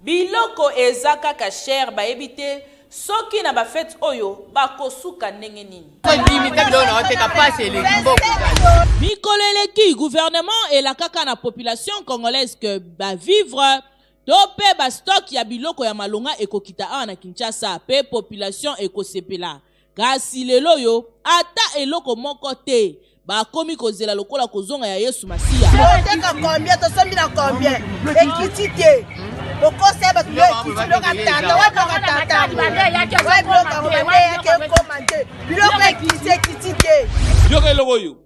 Biloko eza kaka cher bayebi te soki na ba fete oyo bakosuka ndenge nini. Mikolo eleki gouvernement elakaka na population congolaise que ba vivre to pe ba stock ya biloko ya malonga ekokita awa na Kinshasa pe population ekosepela. Kasi lelo oyo ata eloko moko te bakomi kozela lokola kozonga ya Yesu Masiya. Toteka combien tosombi na combien ekiti te okosa ye bato biloko ekiti biloko ya tata wa biloko ya tata wa biloko yango bande eyaki ekoma te biloko ekiti ekiti te yoka eloko oyo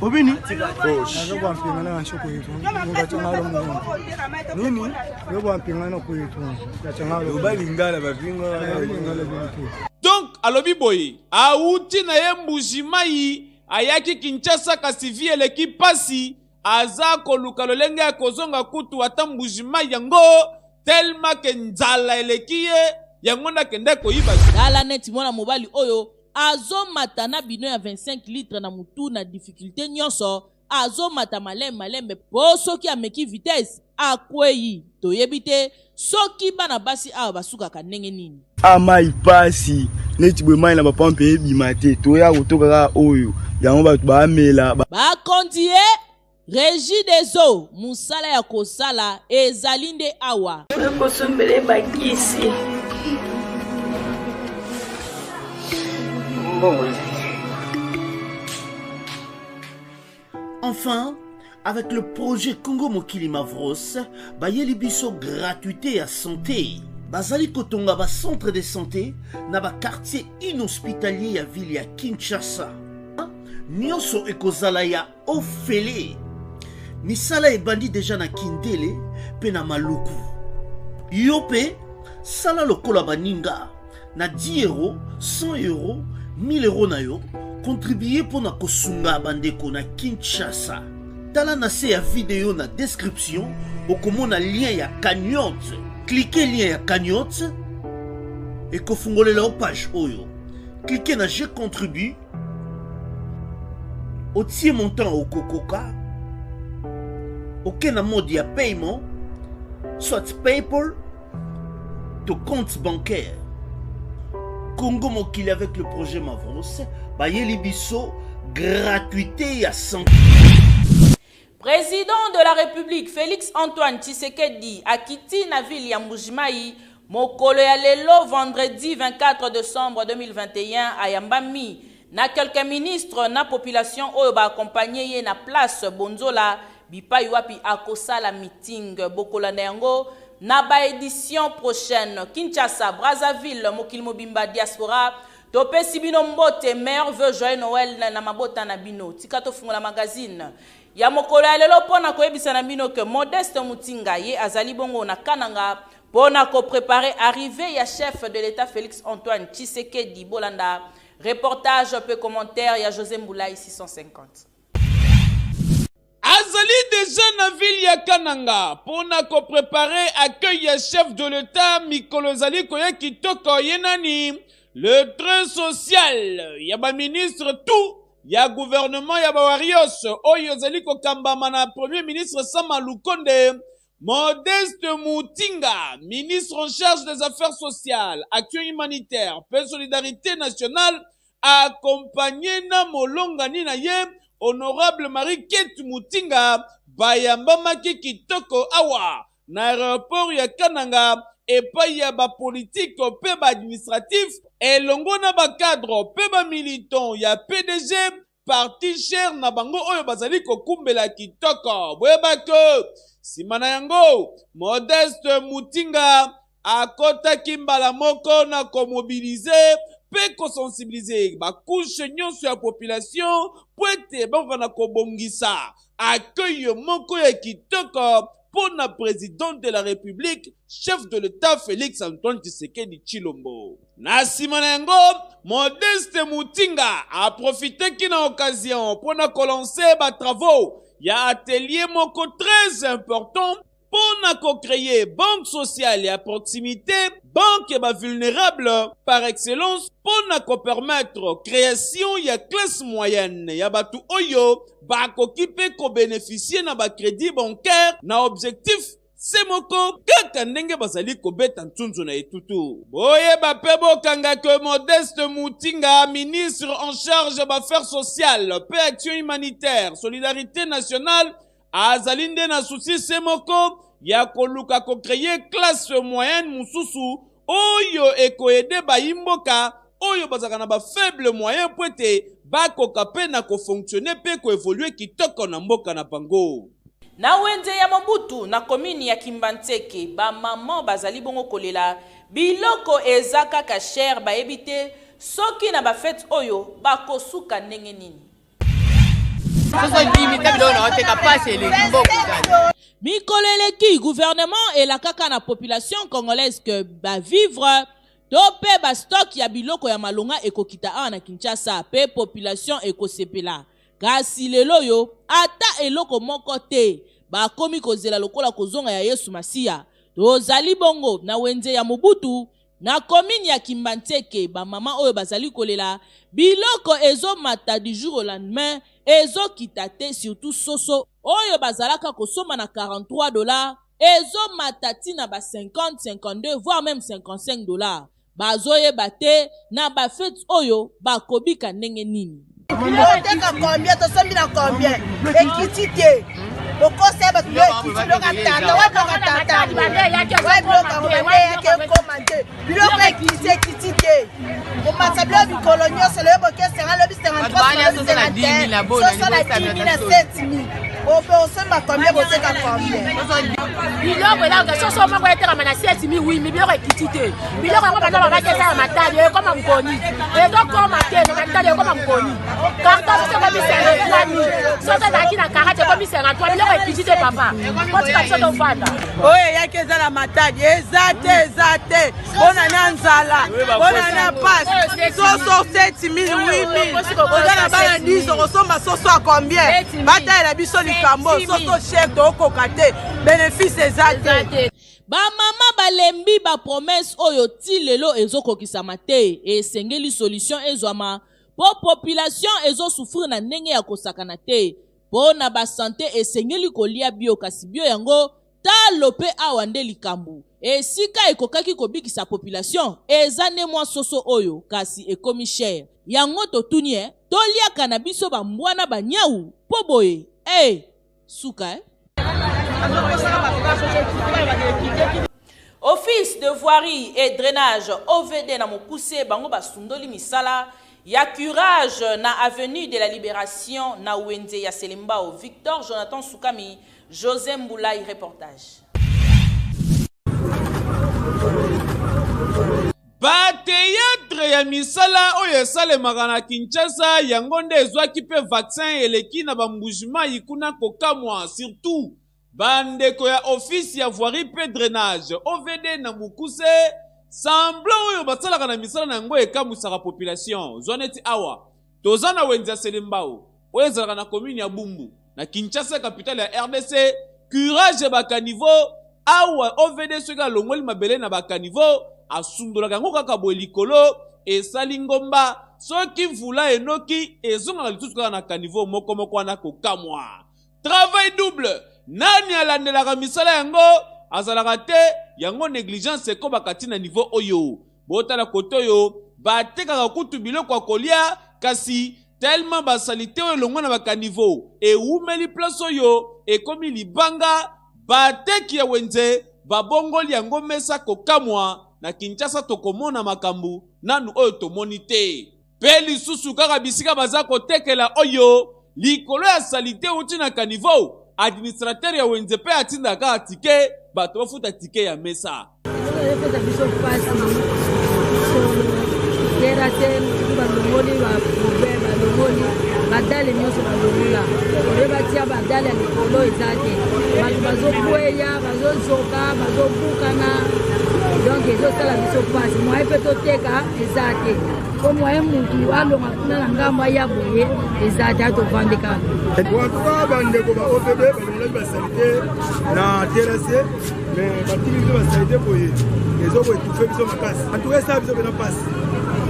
obini nini loba lingala bafinga donc alobi boye awuti na ye mbuji mayi ayaki kinshasa kasi vie eleki pasi aza koluka lolenge ya kozonga kutu ata mbuji mayi yango tellement ke nzala eleki ye yango nde akende koyiba Tala neti mwana mobali oyo azomata na bidon ya 25 litres na mutu na difficulte nyonso azomata malembe malembe po soki ameki vitesse akweyi toyebi te soki bana basi awa basukaka ndenge nini. Ah mayi pasi neti boye mayi na ba pompe ebima te toya kotoka kaka oyo yango bato bamela. Bakonzi ye Regie des eaux musala ya kosala ezali nde awa. Nakosombela ye bakisi. Mbongo ezali. Enfin, avec le projet Congo Mokili Mavros, bayeli biso gratuité ya santé. Bazali kotonga ba centre de santé na ba quartier inhospitalier ya ville ya Kinshasa. Nyonso ekozala ya ofele. Misala ebandi deja na Kindele pe na Maluku. Yo pe sala lokola baninga na 10 euros, 100 euros, 1000 euros na yo, contribuer mpo na kosunga bandeko na Kinshasa. Tala na se ya video na description okomona lien ya cagnotte. Cliquez lien ya cagnotte ekofungolela yo page oyo. Cliquez na je contribue otie montant okokoka oke na mode ya paiement soit paypal to compte bancaire congo mokili avec le projet mavros bayeli biso gratuité ya santé. President de la Republique Felix Antoine Tshisekedi akiti na ville ya Mbuji-Mayi mokolo ya lelo vendredi 24 decembre 2021 ayambami na quelques ministres na population oyo ba accompagner ye na place Bonzola bipayi wapi akosala meeting. Bokolanda yango na ba editions prochaines. Kinshasa, Brazzaville, mokili mobimba, diaspora, topesi bino mbote, meilleurs vœux joyeux Noël na mabota na bino. Tika tofungola magazine ya mokolo ya lelo mpo na koyebisa na bino que Modeste Mutinga ye azali bongo na Kananga mpo na ko preparer arrivee ya chef de l'Etat Felix Antoine Tshisekedi. Bolanda reportage mpe commentaire ya Jose Mbulayi 650. Azali dejà na ville ya Kananga mpo na ko preparer accueil ya chef de l'Etat mikolo ezali koya kitoko ye nani? Le très social ya ba ministres tout ya gouvernement ya ba Warriors oyo ezali kokambama na Premier ministre Sama Lukonde, Modeste Mutinga, ministre en charge des Affaires sociales, Action humanitaire mpe Solidarite nationale, accompagne na molongani na ye Honorable Marie Kate Mutinga, bayambamaki kitoko awa na aeroport ya Kananga epai ya ba politiques mpe ba administratifs elongo na ba cadres mpe ba militants ya PDG, parti cher na bango oyo bazali kokumbela kitoko. Boyeba ke nsima na yango Modeste Mutinga akotaki mbala moko na komobilize mpe kosensibilize ba couches nyonso ya population mpo ete bakoka na kobongisa accueil moko ya kitoko mpo na president de la Republique, chef de l'Etat Felix Antoine Tshisekedi Tshilombo. Na nsima na yango, Modeste Mutinga a profiteki na occasion mpo na ko lancer ba travaux ya atelier moko très important mpo na ko creer banque sociale ya proximite, banque ya ba vulnerables par excellence mpo na ko permettre creation ya classe moyenne ya batu oyo bakoki mpe ko beneficier na ba credits bancaires na objectif. se moko kaka ndenge bazali kobeta nsunzu na etutu. Boyeba mpe bokanga que Modeste Mutinga, ministre en charge ya b'affaires sociales mpe action humanitaire, solidarite nationale, azali nde na souci se moko ya koluka ko creer classe moyenne mosusu oyo eko aider bayi mboka oyo bazalaka na ba faible moyen mpo ete bakoka mpe na ko fonctionner mpe ko evoluer kitoko na mboka na bango. Na wenze ya Mobutu, na commune ya Kimbanseke, ba mamans bazali bongo kolela, biloko eza kaka cher, bayebi te soki na ba fetes oyo bakosuka ndenge nini. Mikolo eleki, gouvernement elakaka na population congolaise que ba vivres to pe ba stock ya biloko ya malonga ekokita awa na Kinshasa pe population ekosepela. Kasi lelo oyo ata eloko moko te. Bakomi kozela lokola kozonga ya Yesu Masiya. Tozali bongo na wenze ya Mobutu na commune ya Kimbanseke, ba mama oyo bazali kolela biloko ezo mata du jour au lendemain, ezo kita te surtout soso oyo bazalaka kosomba na 43 dollars ezo mata ti na ba 50, 52 voire meme 55 dollars. Bazoyeba te na ba fetes oyo bakobika ndenge nini. Oteka combien? Tosombi na combien? Ekiti te. Okosa bato biloko ekiti, biloko ya tata wa biloko ya tata wa biloko yango bande eyaki ekoma te, biloko ekiti ekiti te. Komatisa biloko mikolo nyonso, loyo boke 50, lobi 53, lobi 51, soso na 10 000 na 7 000. Ope osomba combien, boteka combien? Biloko elaka soso moko etekama na 7 000, 8 000, biloko ekiti te. Biloko yango banda babaki eza ya Matadi, ekoma mokoni, ezokoma te na Matadi, ekoma mokoni. Carton soso ekomi 53 000, soso ezalaki na 40 ekomi 53. Biloko ekiti te papa, kotika biso tofanda. Oyo eyaki eza na Matadi eza te, eza te mpona na nzala, mpona na pasi. Soso 7000, 8000, oza na bana 10, okosomba soso ya combien? Batalela biso likambo soso cher, tokoka te, bénéfice eza te. Ba mama balembi ba promesse oyo ti lelo ezokokisama te, esengeli solution ezwama po population ezo souffrir na ndenge ya kosakana te. Po na ba sante esengeli kolia bio, kasi bio yango talo pe awa nde likambu. Esika ekokaki kobikisa population eza nde mwa soso oyo kasi ekomi cher. Yango totuni eh, toliaka na biso ba mbwa na ba niawu? Po boye eh! Suka eh. Office de voirie et drainage, OVD na mokuse, bango basundoli misala ya curage na avenue de la Liberation na wenze ya Selembao. Victor Jonathan Sukami, José Mbulay reportage. Ba theatre ya misala oyo esalemaka na Kinshasa yango nde ezwaki pe vaccin eleki na ba Mbuji-Mayi kuna kokamwa surtout ba ndeko ya office ya voirie pe drainage OVD na mokuse semblant oyo basalaka na misala na yango ekamwisaka population zwa neti awa toza na wenze ya Selembao oyo ezalaka na commune ya Bumbu na Kinshasa capitale ya rdc curage ya ba caniveaux awa OVD soki alongoli mabele na ba caniveaux asundolaka yango kaka boye likolo esali ngomba soki mvula enoki ezongaka lisusu kaka na caniveau moko moko wana kokamwa travail double nani alandelaka misala yango azalaka te yango negligence ekobaka ti na niveau oyo Botala kote oyo batekaka kutu biloko ya kolia kasi tellement ba salite oyo elongwa na ba caniveaux ewumeli place oyo ekomi libanga bateki ya wenze babongoli yango mesa kokamwa na Kinshasa tokomona makambu nanu oyo tomoni te. Pe lisusu kaka bisika baza kotekela oyo likolo ya salite euti na caniveau, administrateur ya wenze pe atindaka kaka ticket bato bafuta ticket ya mesa. Eloko ezopesa biso mpasi solo tera te mosusu balongoli baproblème, balongoli badale nyonso, balongola oyo batia badale ya likolo eza te, bato bazokweya, bazozoka, bazobukana, donc ezosala biso mpasi. Moye mpe toteka eza te, po moye mutu alonga kuna na ngambo aya boye eza te, atovandi kaka. En bandeko ba OPB balongolaki basalite na terrasse, mais batiki biso basalite boye, ezokoetufe biso makasi. Antuka esala biso mpena mpasi,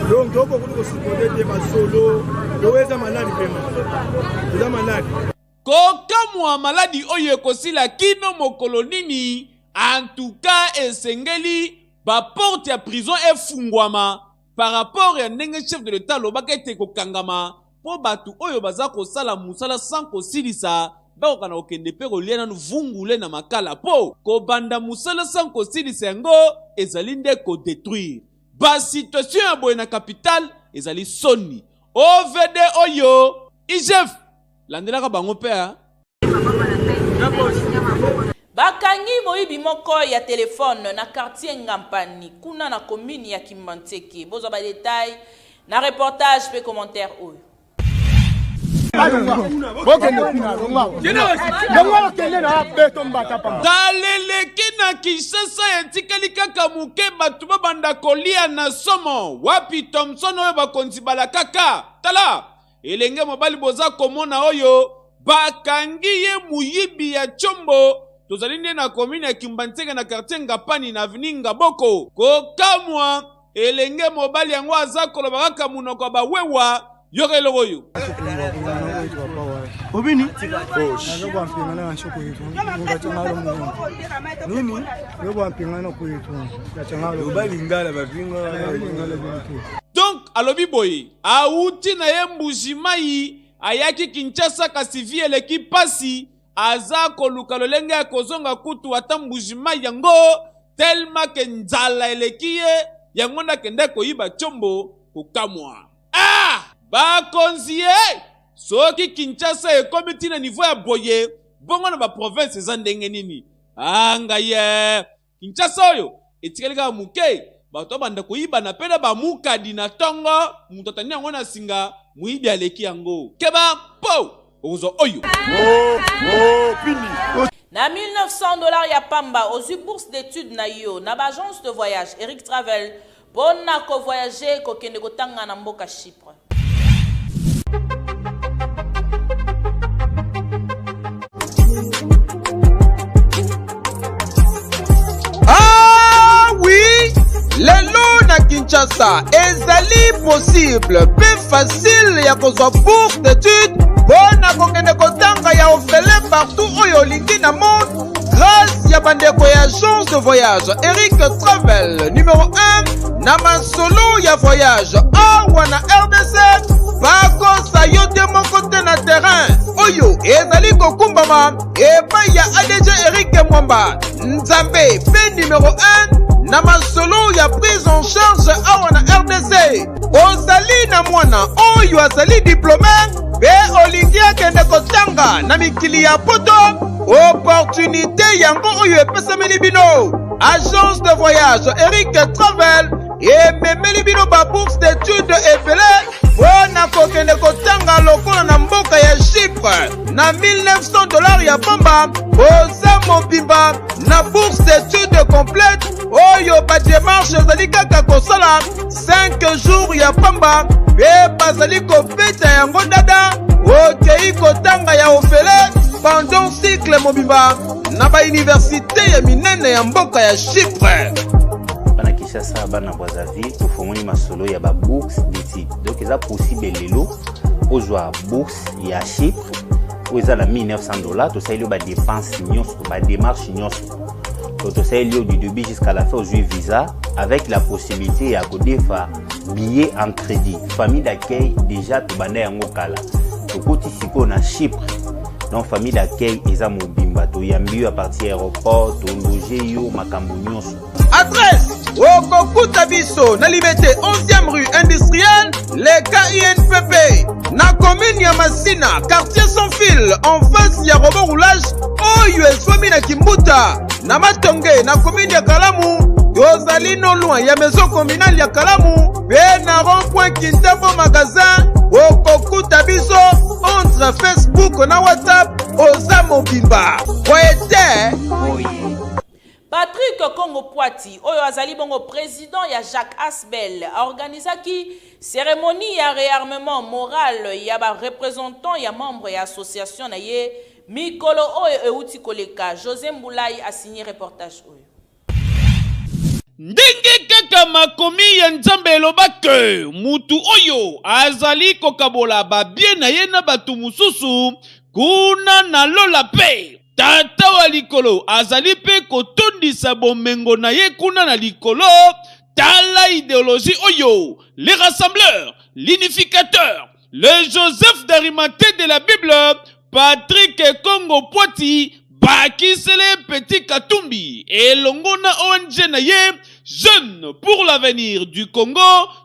donc tokoki kosupporte te basolo oyo eza maladi, vraiment eza maladi. Kokamwa, maladi oyo ekosila kino mokolo nini? En tout cas esengeli ba porte ya prison efungwama par rapport ya ndenge chef de l'etat alobaka ete kokangama mpo bato oyo baza kosala mosala sans kosilisa bakoka na kokende mpe kolia nanu vungule na makala mpo kobanda mosala sans kosilisa yango ezali nde kodetruire ba situation ya boye na capitale ezali soni. OVD oyo IGF landelaka bango mpe. Bakangi moyibi moko ya telephone na quartier Ngampani kuna na commune ya Kimbanseke. Bozwa ba details na reportage pe commentaire oyo. Taleleki na Kinshasa etikali kaka moke bato babanda kolia na somo. Wapi Thomson oyo bakonzi balakaka? Tala Elenge mobali boza komona oyo bakangi ye moyibi ya tshombo. Tozali nde na commune ya Kimbanseke na quartier Ngapani na avenue Ngaboko. Kokamwa, elenge mobali yango aza koloba kaka monoko ya bawewa. Yoka eloko oyo. Obini? Nini? Loba lingala bavinga lingala. Donc alobi boye Awuti na ye Mbuji Mayi, ayaki Kinshasa kasi vie eleki pasi, aza koluka lolenge ya kozonga kutu ata Mbuji Mayi yango tellement que nzala eleki ye, yango nde akendaki koyiba tshombo, kokamwa. Ah! Bakonzi eh! Soki Kinshasa ekomi ti na niveau ya boye, bongo na ba provinces eza ndenge nini? Ah ngai eh! Kinshasa oyo etikali kaka moke bato babanda koyibana mpe na bamukadi na ntongo moto atandi yango na singa moyibi aleki yango keba mpo okozwa oyo Na 1900 dollars ya pamba ozwi bourse d'études na yo na ba agence de voyage Eric Travel mpo na ko voyager kokende kotanga na mboka Chypre. Ah oui, lelo na Kinshasa ezali possible mpe facile ya kozwa bourse d'études mpo na kokende kotanga ya ofele partout oyo olingi na monde grâce ya bandeko ya agence de voyage Eric Travel numéro 1 na masolo ya voyage awa na RDC. Bakosa yo te moko te na terrain oyo ezali kokumbama epai ya ADG Eric Mwamba Nzambe mpe numéro 1 na masolo ya prise en charge awa na RDC. Ozali na mwana oyo azali diplome mpe olingi akende kotanga na mikili ya poto, opportunité yango oyo epesameli bino. Agence de voyage Eric Travel ememeli bino ba bourse d'études ebele mpo na kokende kotanga lokola na mboka ya Chypre na 1900 dollars ya pamba, oza mobimba na bourse d'études complète oyo ba démarche ezali kaka kosala 5 jours ya pamba mpe bazali kobeta yango dada, okei kotanga ya ofele pendant cycle mobimba na bauniversite ya minene ya mboka ya Chypre. Bana Kinshasa, bana Brazzaville, tofongoli masolo ya ba bourse d'études. Donc eza possible lelo ozwa bourse ya Chypre oyo eza na 1900 dollars. Tosaleli yo ba dépense nyonso, ba démarche nyonso. Donc tosaleli yo du début jusqu'à la fin, ozwi visa avec la possibilité ya kodefa billet en crédit. Famille d'accueil déjà tobanda yango kala, tokoti sikoyo na Chypre. Donc famille d'accueil eza mobimba, toyambi yo à partir ya aéroport, tologe yo, makambo nyonso. Adresse okokuta biso na Limete 11e rue industrielle leka INPP na commune ya Masina, quartier sans fil, en face ya robot roulage oyo ezwami na Kimbuta na Matonge na commune ya Kalamu. Tozali no loin ya maison communale ya Kalamu mpe na rond point Kintambo magasin. Okokuta biso entre Facebook na WhatsApp, oza mobimba boye te. Patrick Kongo Pwati, oyo azali bongo président ya Jacques Asbel, aorganisaki cérémonie ya réarmement moral ya ba représentants ya membre ya association na ye mikolo oyo euti koleka. José Mbulai a signé reportage oyo. Ndenge kaka makomi ya Nzambe eloba ke mutu oyo azali kokabola ba bien na ye na bato mosusu kuna na lola pe. Tata wa likolo azali mpe kotondisa bomengo na ye kuna na likolo. Tala ideologie oyo, le rassembleur, l'unificateur, le Joseph d'Arimathée de la Bible, Patrick Kongo Pwati, bakisele Petit Katumbi elongo na ONG na ye Jeunes pour l'avenir du Congo,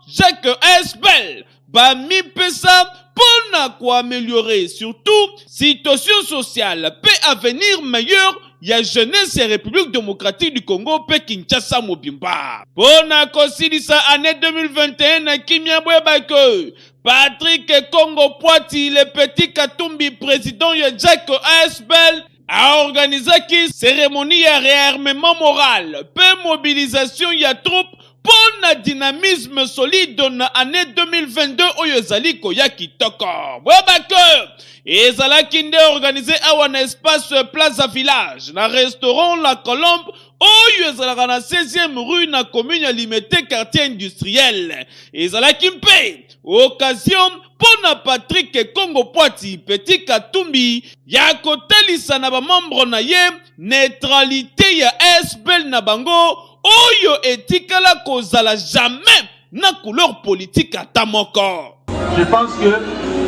Jacques Esbel, bamipesa mpo na koameliore surtout situation sociale mpe avenir meilleur ya jeunesse ya République démocratique du Congo mpe Kinshasa mobimba. Mpo na kosilisa année 2021 na kimia, boyeba ke Patrick Kongo Pwati, le petit Katumbi, président ya Jacques Asbel, aorganizaki cérémonie ya réarmement moral mpe mobilisation ya troupe mpo na dynamisme solide na année 2022 oyo ezali koya kitoko. Boyeba ke ezalaki nde organise awa na espace Plaza Village na restaurant La Colombe oyo ezalaka na 16e rue na commune ya Limete, quartier industriel. Ezalaki mpe occasion mpo na Patrick Kongo Pwati Petit Katumbi ya kotalisa na bamembre na ye neutralité ya SBL na bango oyo etikala kozala jamais na couleur politique ata moko. Je pense que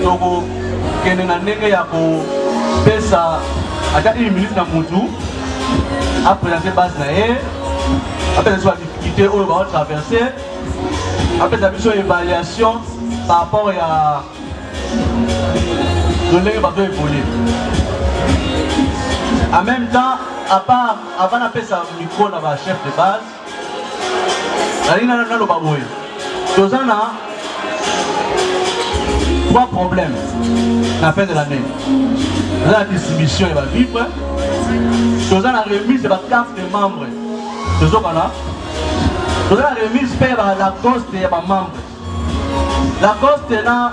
tokokende na ndenge ya kopesa ata une minute na mutu apresente base na ye, apesa biso badifficulté oyo baotraverse, apesa biso évaluation par rapport ya lolenge bazo évolue. En même temps, à part avant napesa micro na ba chef de base, nalingi naloba boye: toza na trois problèmes na fin de l'année. Toza na distribution ya bavivre, toza na remise ya bacarte de membre, tozokana toza na remise mpe ya balacoste ya bamembre. Lacoste na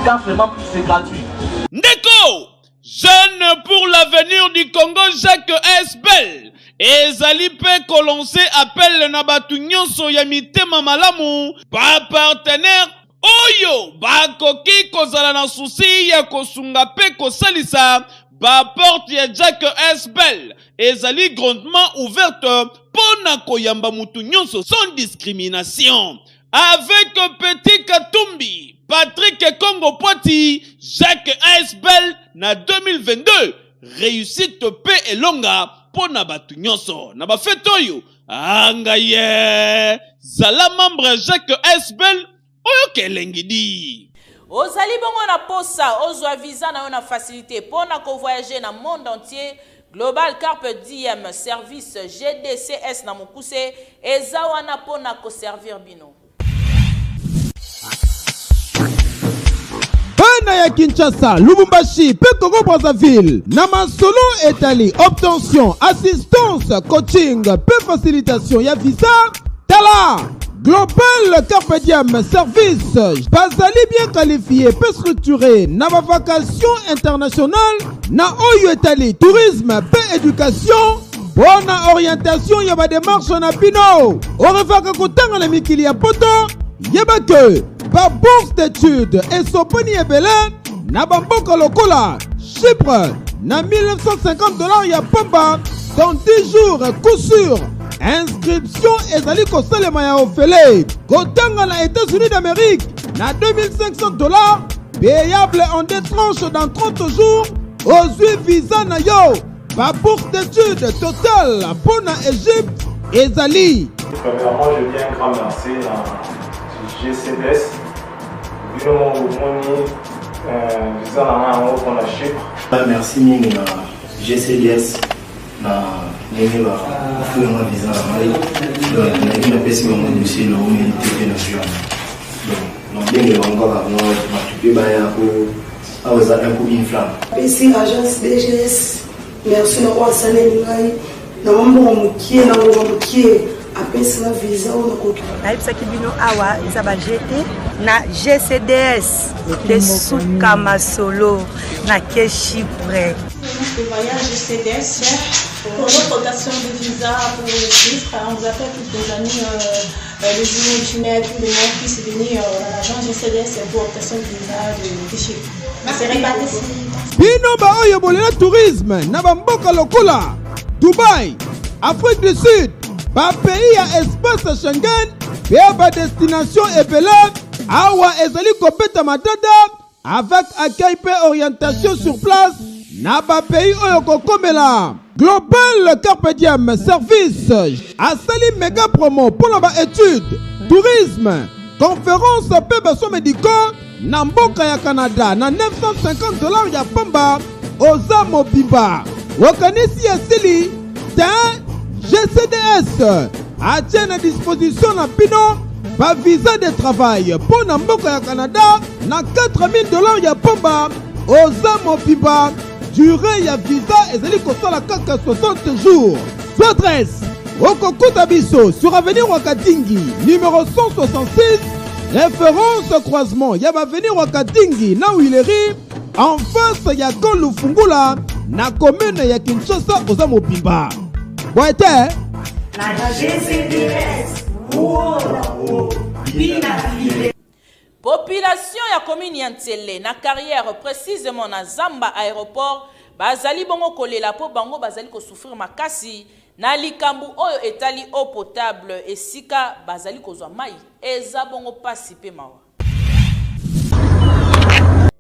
carte de membre, c'est gratuit. Ndeko Jeune pour l'avenir du Congo Jacques Esbel ezali mpe kolanse appel na bato nyonso ya mitema malamu, bapartenaire oyo bakoki kozala na susi ya kosunga mpe kosalisa. Baporte ya Jacques Esbel ezali grandement ouverte mpo na koyamba motu nyonso sans discrimination. Avec Petit Katumbi, Patrick Kongo Pwati, Jacques Asbel na 2022, réussite mpe elonga mpo na bato nyonso na bafete oyo. Anga ye zala membre ya Jacques Asbel oyoka elengi di. Ozali bongo na posa ozwa visa na yo na facilité mpo na kovoyage na monde entier? Global Carpe Diem Service, GDCS na mokuse, eza wana mpo na koservir bino. Bana ya Kinshasa, Lubumbashi mpe Congo Brazzaville na masolo etali obtention, assistance, coaching mpe facilitation ya visa, tala Global Carpe Diem Service. Bazali bien qualifié mpe structuré na bavacation internationale, na oyo etali tourisme mpe éducation, mpo na orientation ya bademarche na bino. Orefaka kotanga na mikili ya poto, yeba ke babourse d'étude esopani ebele na bamboka lokola Chypre na 1950 $ ya pamba dans 10 jours, coup sûr. Inscription ezali kosalema ya ofele. Kotanga na États-Unis d'Amérique na 2500 $, payable en deux tranches dans 30 jours, ozwi visa na yo. Babourse d'études totale mpo na Égypte ezali. Premièrement, je dis un grand merci à GCDS. Bino omoni visa na ngai yango mpona Chypre. Merci mingi na GCDS na ndenge bafulinga visa na ngai. Donc nayebi napesi bango dossier na omeli te mpe na zwi yango. Donc nabenge bango kaka ngo bato mpe baya po awa eza un coup, une flamme. Pesi agence DGS merci na oyo asaleli ngai na mambongo mokie na ngonga mokie, apesi nga visa oyo nakoki. Nayebisaki bino awa eza ba gt na GCDS nde suka masolo na ke Chypre. Le voyage GCDS pour notre obtention de visa pour le Chypre. On vous appelle tous nos amis, les jumeaux, jumelles, tout le monde puisse venir à l'agence GCDS pour obtention de visa de Chypre. C'est réparti. Bino baoyo bolela tourisme na bamboka lokola Dubai, Afrique du Sud, bapays ya espace Schengen mpe badestination ebele, awa ezali kobeta matata avec accueil mpe orientation sur place na bapays oyo kokomela. Global Carpe Diem Service asali mega promo mpo na baetude, tourisme, conférence mpe basoins médicaux na mboka ya Canada na 950 dollars ya pamba oza mobimba. Okanisi esili te? GCDS atie na disposition na bino ba visa de travail mpo na mboka ya Canada na 4000 dollars ya pamba oza mobimba. Durée ya visa ezali kosala kaka 60 jours. Zwa adresse okokuta biso sur avenue Rwakadingi numéro 166 référence croisement ya baavenue Rwakadingi na Huilerie en face ya Camp Lufungula na commune ya Kinshasa oza mobimba. Boye te Na GCDS, bina file. Population ya commune ya Nsele na carrière precisement na zamba aeroport bazali bongo kolela po bango bazali ko souffrir makasi na likambu oyo etali eau potable esika bazali kozwa mayi eza bongo pasi pe mawa.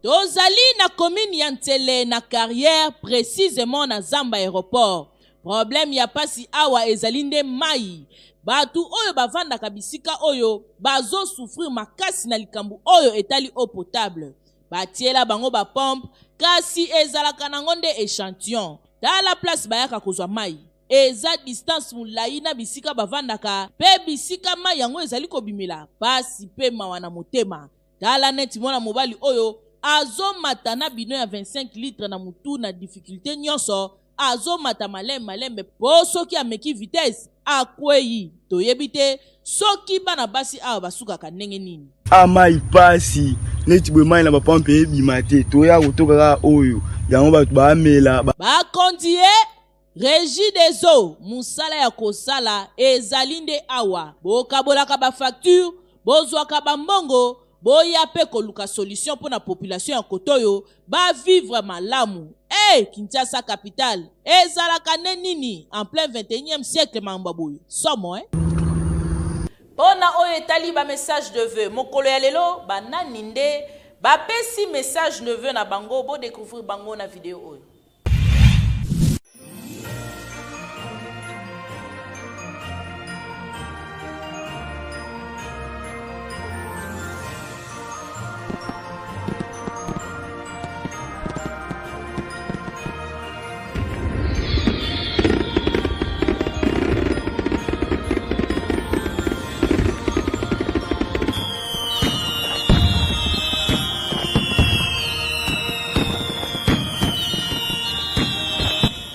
Tozali na commune ya Nsele na carrière precisement na zamba aeroport. Problème ya pasi awa ezali nde mayi. Batu oyo bavandaka bisika oyo bazo souffrir makasi na likambo oyo etali eau potable. Batiela bango ba pompe kasi ezalaka nango nde echantillon. Tala place bayaka kozwa mayi. Eza distance mulayi na bisika bavandaka pe bisika mayi yango ezali kobimela. Pasi pe mawa na motema. Tala neti mwana mobali oyo azo mata na bidon ya 25 litres na mutu na difficulte nionso, azo mata malembe malembe po soki ameki vitesse akweyi. Toyebi te soki bana basi awa basukaka ndenge nini. Ah mayi pasi neti boye mayi na ba pompe ebima te toya kotoka kaka oyo yango bato bamela. Bakonzi ye Regie des eaux musala ya kosala ezali nde awa bokabolaka ba facture bozwaka ba mbongo boya pe koluka solution pona population ya kotoyo ba vivre malamu eh Kinshasa capitale ezalaka nde nini en plein 21e siècle makambo ya boye somo eh. Pona oyo etali ba message de vœux mokolo ya lelo ba nani nde ba pesi message de vœux na bango bo decouvrir bango na video oyo.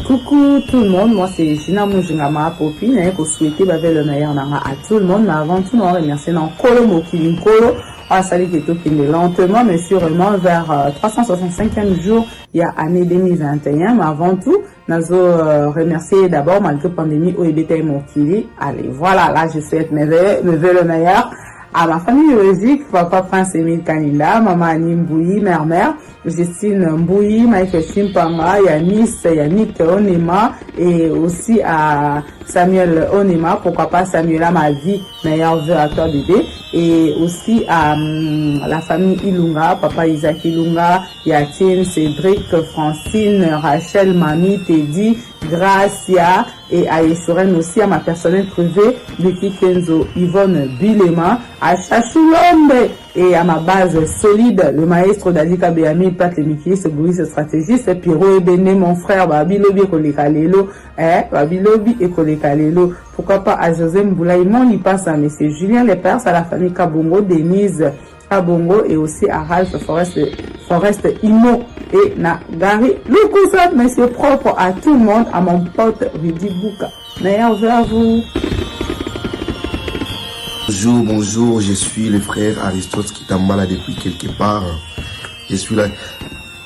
Coucou tout le monde, moi c'est Gina Mujingama Popi, naye ko souhaiter bave le meilleur nanga à tout le monde, mais avant tout na remercier na Nkolo Mokili Nkolo asali ke tokende lentement mais sûrement vers 365e euh, jour ya année 2021, mais avant tout nazo euh, remercier d'abord malgré pandémie oyo ebetaki mokili. Allez, voilà, là je souhaite mes vœux, mes vœux le meilleur à ma famille biologique, papa Prince Emile Kaninda, maman Annie Mbouyi, mère mère, Justine Mbouyi, Michael Chimpanga, Yanis, Yannick Onema et aussi à Samuel Onema, pourquoi pas Samuela ma vie, meilleur vœu à toi bébé, et aussi à hum, la famille Ilunga, papa Isaac Ilunga, Yatine, Cédric, Francine, Rachel, Mamie, Teddy, Gracia et à Yeshuren aussi, à ma personnelle privée, Lucky Kenzo, Yvonne Bilema, à Chachulombe et à ma base solide, le maestro Dadi Kabeyami, Pat Lemikis, Boris stratégiste, Pierrot Ebene, mon frère, Babi Lobi Ekoleka Lelo, eh, Babi Lobi Ekoleka Lelo, pourquoi pas à José Mboulaï, mon y passe à M. Julien Lepers, à la famille Kabongo, Denise Kabongo et aussi à Ralph Forest, Forest Imo et na Gary Lukusa, mais c'est propre à tout le monde, à mon pote Rudy Bouka. Meilleur vœu à vous. Bonjour, bonjour, je suis le frère Aristote Kitambala depuis quelque part. Je suis là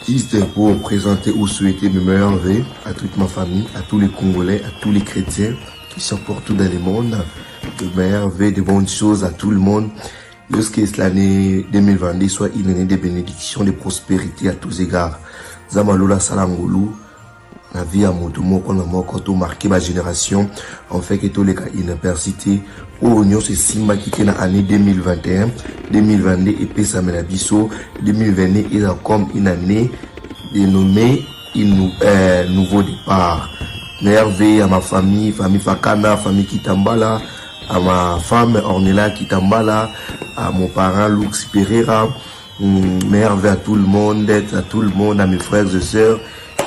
juste pour présenter ou souhaiter mes meilleurs vœux à toute ma famille, à tous les Congolais, à tous les chrétiens qui sont partout dans le monde. De meilleurs vœux, de bonnes choses à tout le monde. Lorsque l'année 2022 soit une année de bénédiction, de prospérité à tous égards. Nzambe ya lola asala ngolu na vie ya moto moko na moko to marquer ba génération en fait que toleka inaperçu te oyo nyonso esimbaki te na année 2021 2022 epesamela biso 2022 eza comme une année dénommée une euh, nouveau départ merveille à ma famille famille Fakana famille Kitambala à ma femme Ornella Kitambala à mon parent Lux Pereira hmm, merveille à tout le monde à tout le monde à mes frères et sœurs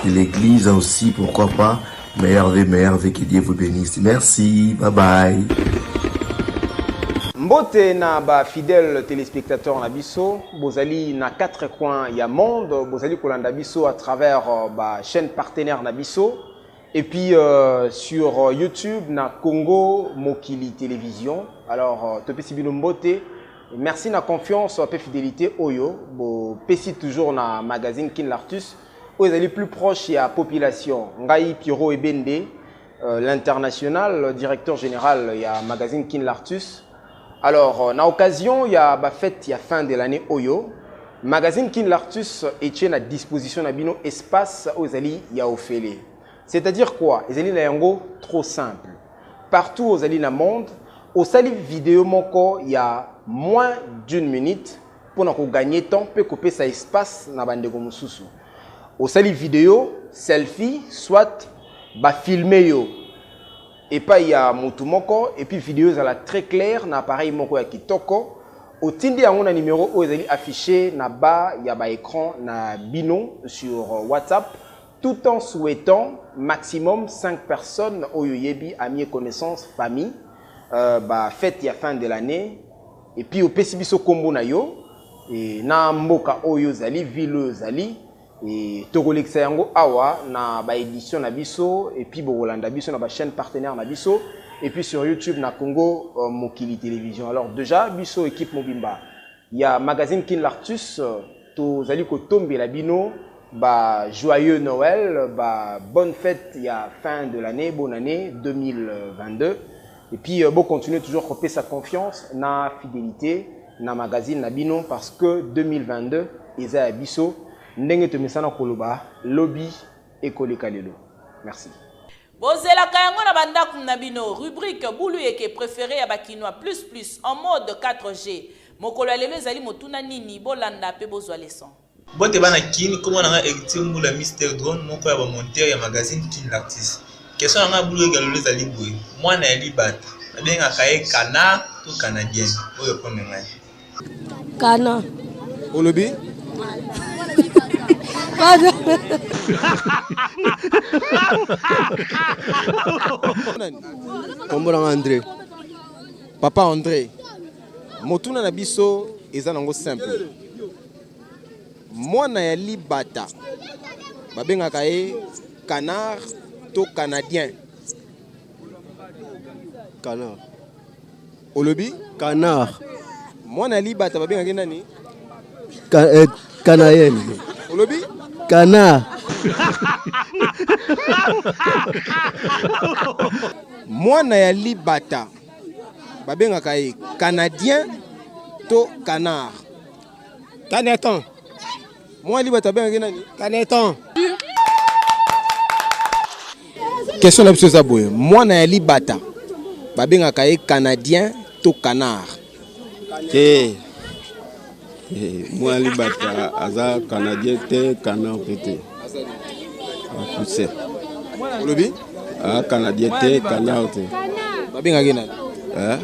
de l'église aussi pourquoi pas merveille merveille que Dieu vous bénisse merci bye bye Mbote na ba fidèles téléspectateurs na biso, bozali na quatre coins ya monde, bozali kolanda biso à travers euh, ba chaîne partenaire na biso et puis euh, sur euh, YouTube na Congo Mokili Télévision. Alors euh, topesi bino mbote, merci na confiance pe fidélité oyo bo pesi toujours na magazine Kin l'Artus oyo ezali plus proche ya population. Ngai Pierrot Ebende euh, l'international directeur général ya magazine Kin l'Artus. Alors, euh, na occasion ya ba fête ya fin de l'année oyo, magazine Kin l'Artus etie na disposition na bino espace oyo ezali ya ofele. C'est-à-dire quoi? Ezali na yango trop simple. Partout ozali na monde, osali vidéo moko ya moins d'une minute pona ko gagner temps pe kopesa espace na bandeko mosusu. Osali video, selfie, soit ba filmer yo epai ya mutu moko et puis video ezala très claire na appareil moko ya kitoko otindi yango na numero oyo ezali affiché na bas ya ba écran na bino sur WhatsApp tout en souhaitant maximum 5 personnes oyo yebi amis et connaissances famille euh, ba fête ya fin de l'année et puis opesi biso kombo na yo et na mboka oyo ozali ville oyo ozali et tokolekisa yango awa na ba édition na biso et puis bokolanda biso na ba chaîne partenaire na biso et puis sur YouTube na Congo euh, Mokili Télévision. Alors déjà biso équipe mobimba ya magazine Kin l'Artus euh, tozali kotombela bino ba joyeux Noël, ba bonne fête ya fin de l'année, bonne année 2022. Et puis euh, bon continuer toujours kopesa confiance na fidélité na magazine na bino parce que 2022 eza ya biso ndenge tomesana koloba lobi ekoleka lelo. Merci. Bozelaka yango na ba ndaku na bino. Rubrique Bulu Yeke prefere ya ba kinois plus plus en mode 4G. Mokolo ya lelo ezali motuna nini? Bolanda pe bozwa leçon. Mbote bana kin, kombo na nga Heritier Mbula Mister Drone, moko ya ba monteur ya magazine Kin L'artiste. Question na nga ya bulu ya lelo ezali boye, mwana ya libata babengaka ye canard to canadienne? Bo repondre ngai. Kana. Olobi? Kombo na nga Andre. Papa Andre, motuna na biso eza nango simple. Mwana ya libata babengaka ye canard to canadien? Canard. Olobi? Canard. Mwana ya libata babengaka ye nani? Ka, eh, canayenne. Olobi? Canard. Mwana ya libata babengaka ye canadien to canard? Caneton. Mwana libata babengaka ye nani? Caneton. Question na biso eza boye, mwana ya libata babengaka ye canadien to canard? Te. Eh, mwana libata aza canadien te, canard pe te. Apuse. Olobi? Ah, canadien te, canard te. Babengaka ye nani? Eh?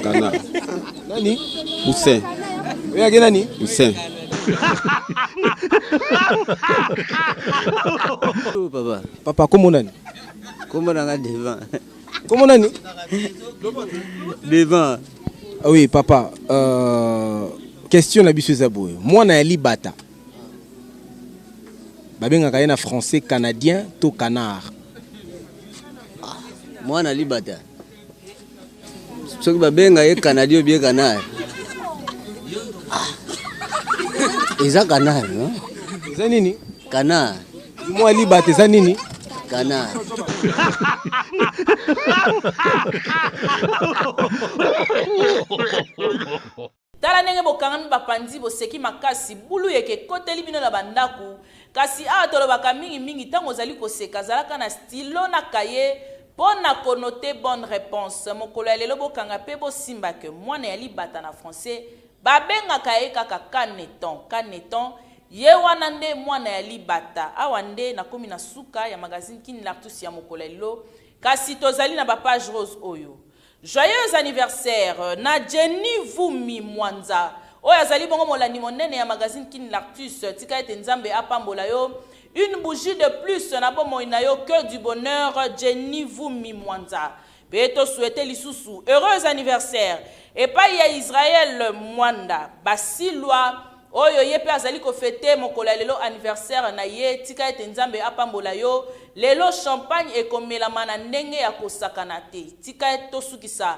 Canard. Nani? Poussin. Babengaka ye nani? Poussin. Papa. Papa, kombo nani? Kombo na nga Devant. Kombo nani? Devant. Ah oui, papa. Euh, question na biso eza boye. Mwana ya libata. Babengaka ye na français canadien to canard. Ah, mwana libata. Soki babenga ye canadien ou bien canard. Ah. Eza canard, non? Eza nini? Canard. Mwa libata eza nini? Canard. Tala ndenge. ndenge bokangami bapanzi, boseki makasi, bulu yeke ekoteli bino na bandako. Kasi awa tolobaka mingi mingi, ntango ozali koseka, zalaka na stylo na cahier mpo na konote bonne réponse. Mokolo ya lelo bokanga mpe bosimba ke mwana ya libata na français babengaka ye kaka caneton. Caneton ye wana nde mwana ya libata. Awa nde nakomi na suka ya magazine Kin Lartus ya mokolo ya lelo, kasi tozali na ba page rose oyo. Joyeux anniversaire na Jenny Vumi Mwanza oyo azali bongo molandi monene ya magazine Kin Lartus. Tika ete Nzambe apambola yo, une bougie de plus na bomoi na yo, que du bonheur Jenny Vumi Mwanza. Pe to souhaiter lisusu heureux anniversaire epai ya Israël Mwanda Basilwa oyo ye pe azali kofete mokolo ya lelo anniversaire na ye. Tika ete Nzambe apambola yo lelo, champagne ekomelama na ndenge ya kosakana te. Tika ete tosukisa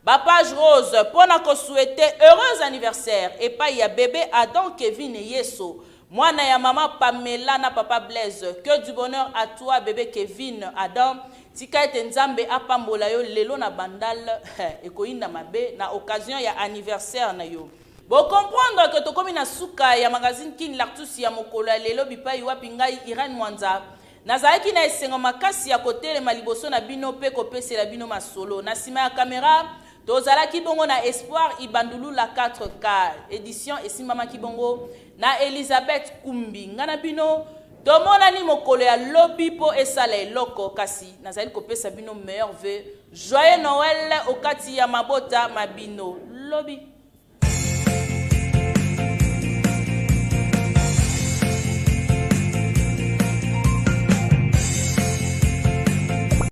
ba page rose mpo na kosouhaiter heureux anniversaire epai ya bebe Adam Kevin Yeso, mwana ya mama Pamela na papa Blaise. Que du bonheur à toi bebe Kevin Adam. Tika ete Nzambe apambola yo lelo na Bandal ekoyinda mabe na occasion ya anniversaire na yo. Bo comprendre que tokomi na suka ya magazine Kin Lartus ya mokolo ya lelo, bipai wapi ngai Irène Mwanza nazalaki na esengo makasi ya kotelema liboso na bino pe kopesela bino masolo. Na sima ya camera tozalaki bongo na Espoir Ibandulula 4K. Edition esimbamaki bongo na Elisabeth Kumbi. Nga na bino tomonani mokolo ya lobi po esala eloko, kasi nazali kopesa bino meilleur vœu. Joyeux Noël okati ya mabota mabino. Lobi.